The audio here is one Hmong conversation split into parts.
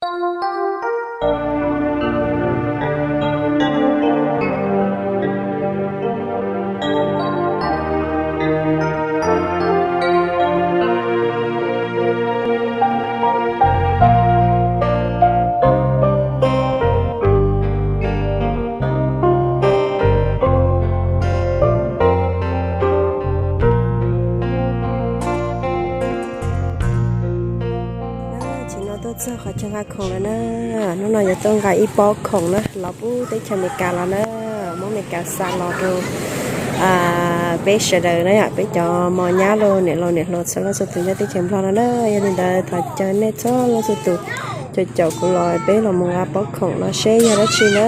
Tsis no tuaj txog qhov chaw nqa khoom lawm na. Hnub no yuav tuaj nqa ib pob khoom na, los pub teb chaws Amelikas los na, muab Amelikas xa los rau peb sawv daws na yom, peb cov mos nyab los niam laus niam hluas txhua leej txhua tus nyob teb chaws Nplog no na. Yog li ntawd thov caw nej txhua leej txhua tus caum caum kuv los peb los mus nqa pob khoom no seb yog dab tsi na.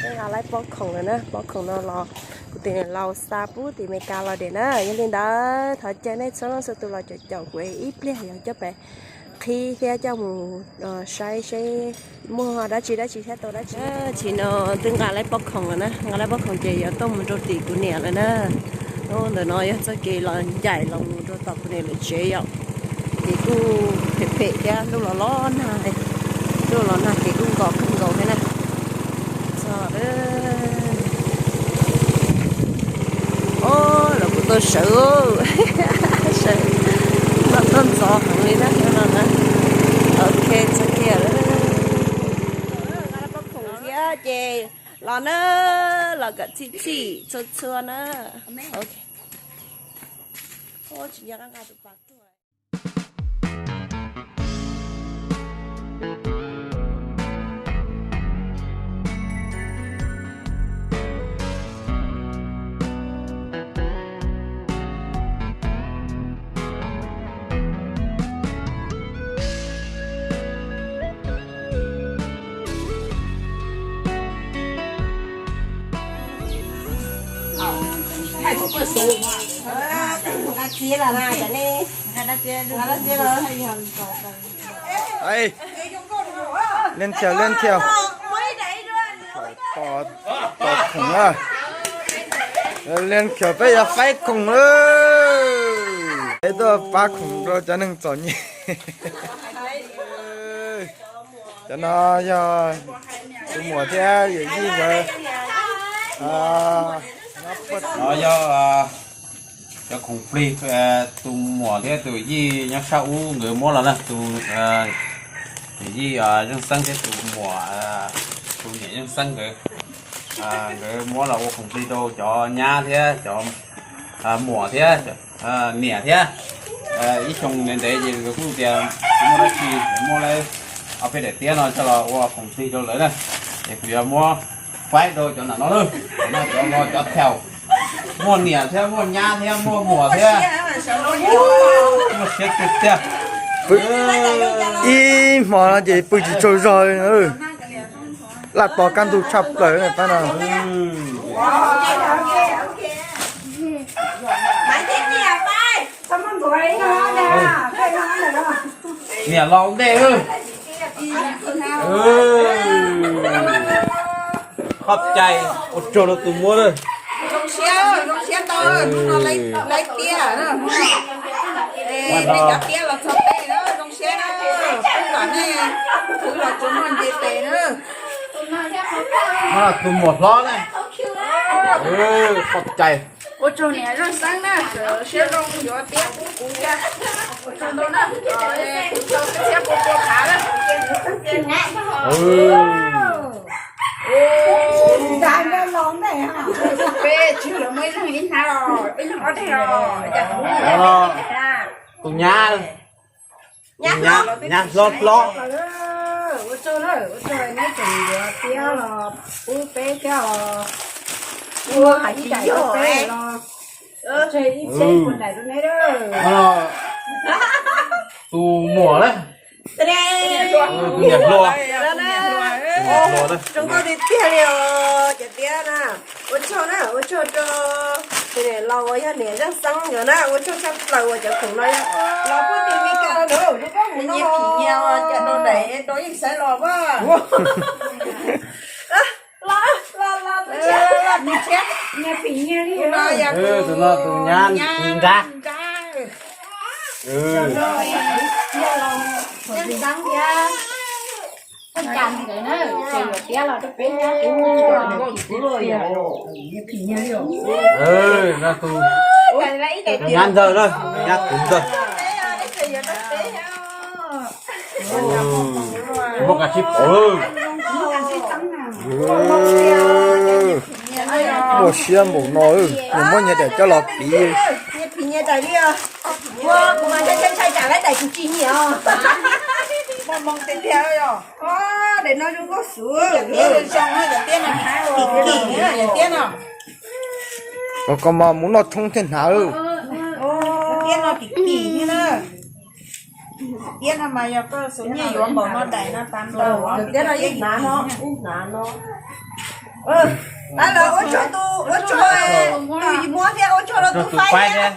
Twb nqa lawm pob khoom lawm na, pob khoom no los kuv tus niam laus xa pub tim Amelikas los tiag na. Yog li ntawd thov caw nej txhua leej txhua tus los caum caum kuv ib pliag, yuav coj pem qhib thiab coj mus saib seb muaj dab tsi dab tsi thiab tau dab tsi. Tsis no twb nqa lawm pob khoom lawm na, nqa lawm pob khoom ces yuav tuaj mus rau tim kuv niam lawm na. Ntawm no yog txoj kev los ncaim los mus rau tom kuv niam lawv tsev yom. Ces kuj phem phem thiab, ntuj los los nag, ntuj los nag ces kuj nkos kawg nkaus thiab na. Txog, o, los kuv tuaj sawv, sawv los tuaj ntxov heev li na no na. Ok, txog kiag lawm. Nqa lawm pob khoom thiab ces los na, los kom txhij txhij txhua txhua na. Ok. Tsis nco qab nqa tus pas tuaj. Len thiaus, len thiaus. Tos khoom na. Len thiaus peb yuav faib khoom lawm. Peb tuaj pab khoom rau cov neeg txom nyem. Cov no yog tus muam thiab yawm yij nkawd. No yog cov khoom plig tus muam thiab tus yij nyob sab ub nkawd muab los na. Tus yij Yeej Xeeb thiab tus muam, tus niam Yeej Xeeb nkawd, nkawd muab los ua khoom plig rau cov nyab thiab cov muam thiab niam thiab. Ib xyoo ntev ntev ces nkawd kuj tias muaj dab tsi, muab ob peb daim tiab no coj los ua khoom plig rau lawv na. Ces kuv yuav muab faib rau cov nam no lawm. Cov no cov no cov thaum muaj niam thiab muaj nyab thiab muaj muam thiab, muaj siab tiag tiag. Ib hmo no ces pw tsis tsaug zog li na. Laj tos kaj ntug tshaj plaws pab no. Niam los ua ntej. Qhov cai ua tsaug rau tus muam lawm. Zoo siab, zoo siab tau hnub no lawv tiab, nej cov tiab los txog peb zoo siab, peb kom nej khwv los tsuas muaj nce tes na. Tus muam hlob na. Qhov cai. Ua tsaug niam Yeej Xeeb na, siab zoo yuav tiab pub kuv thiab. Ua tsaug ntau na, kuv tau siab pua pua phav na. Peb tsis los muaj ib leeg ib hnab los, ib leeg ob daig los, cas kuv tus nyab, nyab hlob hlob. Ua tsaug na, ua tsaug neb tseem yuav tiab los pub peb thiab os. Ua hais ib daim rau peb los tseg ib txhiab puas daim rau neb. Tus muam na. Tus niam hluas. Zoo nkauj tiag tiag li os cov tiab na. Ua tsaug na, ua tsaug rau tus niam laus uas yog niam Yeej Xeeb nkawd na, ua tsaug tshaj plaws uas cov khoom no yog los pub tim Meskas no, zoo nkauj mus no. Nyias phim nyias cas rau daim rau Yeej Xeeb los as. Los, los, los, tus tshiab, nyias phim nyias li no. Tus no tus nyab nrab. Ntxeev thiab, thaj cas ntawd na, ces yuav tiab los rau peb nyob. Nyab ntawd na, nyab kuv ntawd. Muaj kav tsij pom. Muaj siab npaum no, nws muab nyias daim coj los piv. Koj mas mus noj tshoob thiaj hnav. Tiab no mas yog koj xub nyiaj yuav npaum no daim no tas ntau. Tiab no ib hnav no, ib hnav no. Tab lawv ua tsaug tus, ua tsaug tus muab thiab ua tsaug rau tus faib thiab.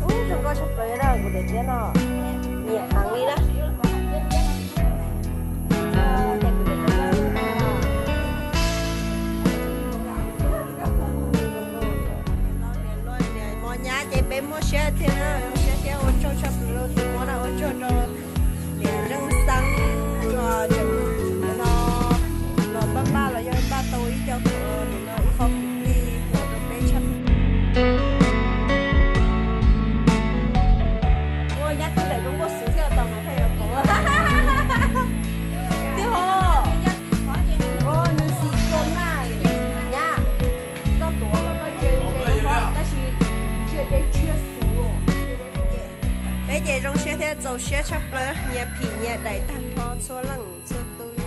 Ub, zoo nkauj tshaj plaws na, kuv daim tiab no nyiam heev li na. Mos nyab ces peb muaj siab thiab na, siab thiab ua tsaug tshaj plaws rau tus muab na, ua tsaug rau niam Zeej Xeeb, no los npaj npaj los yog npaj tau ib co tus no ib qho kwv tij rau peb tshaj. Ua nyab tub daim zoo nkauj xwb thiaj tau mas thiaj yuav pom. Twb ho, ua nws xim koj na, nyab, koj tuav los koj ntse ntse tab sis ntsia dej tshiab xwb. Peb ces zoo siab thiab txaus siab tshaj plaws, nyias phim nyias daim tag nrho txhua leej txhua tus li.